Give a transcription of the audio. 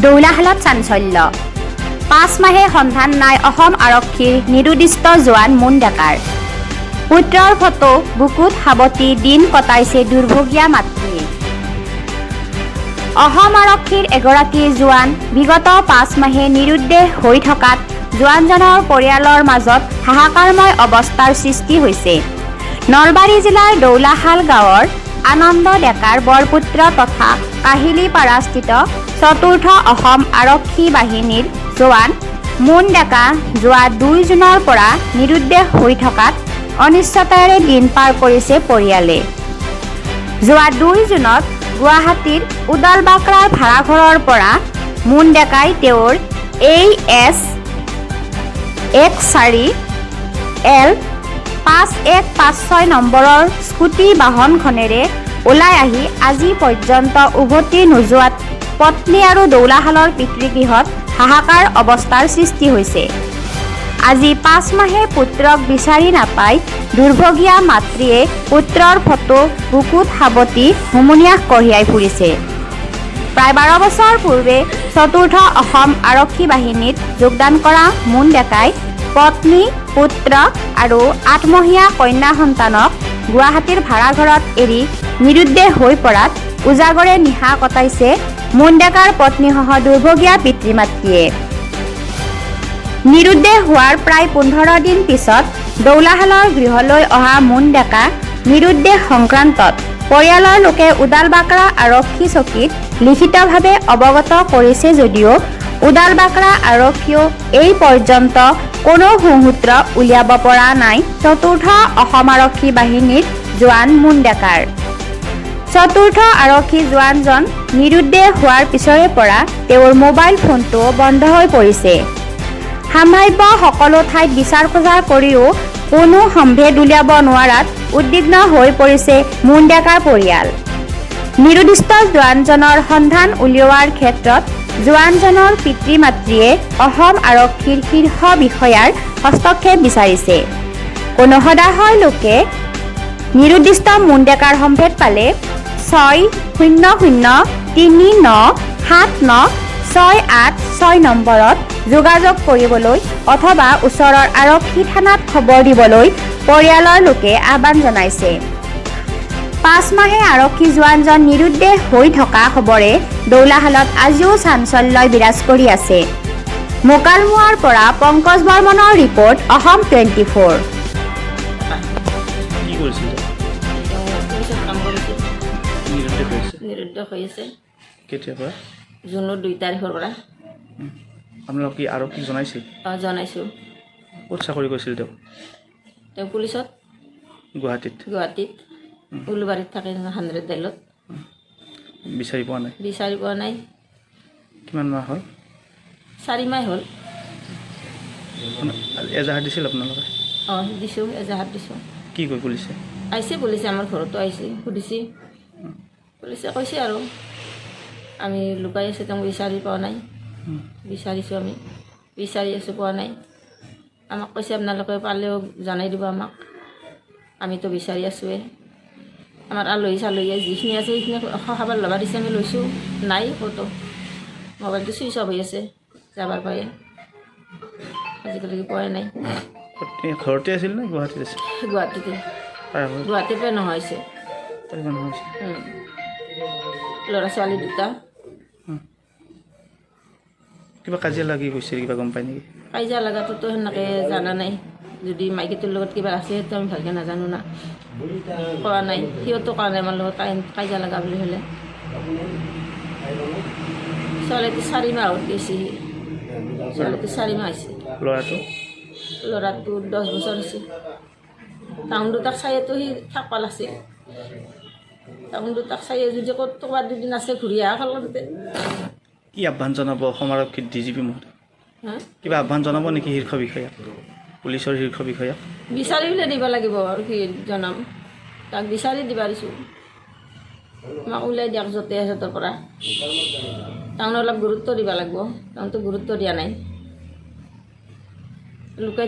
দৌলাশালত চাঞ্চল্য। 5 মাহে সন্ধান নাই অসম আৰক্ষীৰ নিৰুদ্দিষ্ট জোৱান মুন ডেকাৰ। পুত্ৰৰ ফটো বুকুত সাৱটি দিন কটাইছে দুৰ্ভগীয়া মাতৃয়ে। অসম আৰক্ষীৰ এগৰাকী জোৱান বিগত 5 মাহে নিৰুদ্দেশ হৈ থকাত জোৱানজনৰ পৰিয়ালৰ মাজত হাহাকাৰময় অৱস্থাৰ সৃষ্টি হৈছে। নলবাৰী জিলাৰ দৌলাশাল গাঁৱৰ আনন্দ ডেকাৰ বৰপুত্ৰ তথা কাহিলীপাৰাস্থিত চতুৰ্থ অসম আৰক্ষী বাহিনীৰ জোৱান মুন ডেকা যোৱা 2 জুনৰ পৰা নিৰুদ্দেশ হৈ থকাত অনিশ্চয়তাৰে দিন পাৰ কৰিছে পৰিয়ালে। যোৱা 2 জুনত গুৱাহাটীৰ উদালবাক্ৰাৰ ভাড়াঘৰৰ পৰা মুন ডেকাই তেওঁৰ এইচ 14 এল 5156 নম্বৰৰ স্কুটি বাহনখনেৰে ওলাই আহি আজি পৰ্যন্ত উভতি নোযোৱাত পত্নী আৰু দৌলাশালৰ পিতৃগৃহত হাহাকাৰ অৱস্থাৰ সৃষ্টি হৈছে। আজি 5 মাহে পুত্ৰক বিচাৰি নাপাই দুৰ্ভগীয়া মাতৃয়ে পুত্ৰৰ ফটো বুকুত সাৱটি হুমুনিয়াহ কঢ়িয়াই ফুৰিছে। প্ৰায় 12 বছৰ পূৰ্বে চতুৰ্থ অসম আৰক্ষী বাহিনীত যোগদান কৰা মুন ডেকাই পত্নী, পুত্ৰ আৰু 8মহীয়া কন্যা সন্তানক গুৱাহাটীৰ ভাড়াঘৰত এৰি নিৰুদ্দেশ হৈ পৰাত উজাগৰে নিশা কটাইছে মুন ডেকাৰ পত্নীসহ দুৰ্ভগীয়া পিতৃ মাতৃয়ে। নিৰুদ্দেশ হোৱাৰ প্ৰায় 15 দিন পিছত দৌলাশালৰ গৃহলৈ অহা মুন ডেকা নিৰুদ্দেশ সংক্ৰান্তত পৰিয়ালৰ লোকে উদালবাক্ৰা আৰক্ষী চকীত লিখিতভাৱে অৱগত কৰিছে যদিও উদালবাক্ৰা আৰক্ষীয়েও এই পৰ্যন্ত কোনো শুংসূত্ৰ উলিয়াব পৰা নাই চতুৰ্থ অসম আৰক্ষী বাহিনীৰ জোৱান মুন ডেকাৰ। চতুৰ্থ আৰক্ষী জোৱানজন নিৰুদ্দেশ হোৱাৰ পিছৰে পৰা তেওঁৰ মোবাইল ফোনটোও বন্ধ হৈ পৰিছে। সাম্ভাব্য সকলো ঠাইত বিচাৰ খোচাৰ কৰিও কোনো সম্ভেদ উলিয়াব নোৱাৰাত উদ্বিগ্ন হৈ পৰিছে মুন ডেকাৰ পৰিয়াল। নিৰুদ্দিষ্ট জোৱানজনৰ সন্ধান উলিওৱাৰ ক্ষেত্ৰত জোৱানজনৰ পিতৃ মাতৃয়ে অসম আৰক্ষীৰ শীৰ্ষ বিষয়াৰ হস্তক্ষেপ বিচাৰিছে। কোনো সদাশয় লোকে নিৰুদ্দিষ্ট মুন ডেকাৰ সম্ভেদ পালে 6003979686 নম্বৰত যোগাযোগ কৰিবলৈ অথবা ওচৰৰ আৰক্ষী থানাত খবৰ দিবলৈ পৰিয়ালৰ লোকে আহ্বান জনাইছে। 5 মাহে আৰক্ষী জোৱানজন নিৰুদ্দেশ হৈ থকা খবৰে দৌলাশালত আজিও চাঞ্চল্যই বিৰাজ কৰি আছে। মুকালমুৱাৰ পৰা পংকজ বৰ্মনৰ ৰিপৰ্ট, অসম 24। কি কৰিছিল? তেওঁ পুলিচত কাম কৰিছিল। নিৰুদ্দেশ হৈছে? নিৰুদ্দেশ হৈ আছে। কেতিয়াৰ পৰা? জুনৰ 2 তাৰিখৰ পৰা। আপোনালোক কি আৰক্ষীক জনাইছিল? অঁ, জনাইছোঁ। ক'ত চাকৰি কৰিছিল তেওঁ? তেওঁ পুলিচত। গুৱাহাটীত? গুৱাহাটীত, উলুবাৰীত থাকে, হাণ্ড্ৰেড ডাইলত। বিচাৰি পোৱা নাই? বিচাৰি পোৱা নাই। কিমান মাহ হ'ল? 4 মাহ হ'ল। এজাহাৰ দিছিল আপোনালোকে? অঁ, দিছোঁ, এজাহাৰ দিছোঁ। কি কয় পুলিচে? আহিছে পুলিচে, আমাৰ ঘৰতো আহিছে, সুধিছে। পুলিচে কৈছে আৰু আমি লুকাই আছে, তেওঁক বিচাৰি পোৱা নাই। বিচাৰিছোঁ, আমি বিচাৰি আছোঁ, পোৱা নাই। আমাক কৈছে, আপোনালোকে পালেও জনাই দিব আমাক, আমিতো বিচাৰি আছোঁৱে। আমাৰ আলহী চালহীয়ে যিখিনি আছে সেইখিনি খবৰ ল'ব দিছে, আমি লৈছোঁ। নাই ক'তো। মোবাইলটো চুইচ অফ হৈ আছে যাবাৰ পৰাই, আজিকালি পোৱাই নাই। এই ঘৰতে আছিল নে গুৱাহাটীত আছিল? গুৱাহাটীতে। তাৰ ঘৰত? গুৱাহাটীৰ পৰাই নোহোৱা হৈছে। তাৰ মানুহ হৈছে? ল'ৰা ছোৱালী দুটা। কিবা কাজিয়া লাগি গৈছে, কিবা গম পায় নেকি? কাজিয়া লগাটোতো সেনেকৈ জানা নাই। যদি মাইকীটোৰ লগত কিবা আছে, সেইটো আমি ভালকৈ নাজানো না। কোৱা নাই, সিহঁতো কোৱা নাই আমাৰ লগত কাজিয়া লগা বুলি। হ'লে ছোৱালীটো 4 মাহত গৈছে, ছোৱালীটো 4 মাহ হৈছে। ল'ৰাটো? ল'ৰাটো 10 বছৰ হৈছে। তাহুন দুটাক চায়েতো সি থাকবা লাগছিল। তাহুন দুটাক চায়ে যদি ক'ত ক'ৰবাত দুদিন আছে, ঘূৰি অহা ফলতে। কি আহ্বান জনাব অসম আৰক্ষীৰ ডিজিপি মহোদয়? হা? কিবা আহ্বান জনাব নেকি শীৰ্ষ বিষয়াক, পুলিচৰ শীৰ্ষ বিষয়াক? বিচাৰি পেলাই দিব লাগিব। আৰু কি জনাম তাক? বিচাৰি দিবা দিছোঁ। আমাক ওলাই দিয়ক য'তে আছে তাৰ পৰা। তাহুন অলপ গুৰুত্ব দিব লাগিব। তাহুনতো গুৰুত্ব দিয়া নাই, লুকাই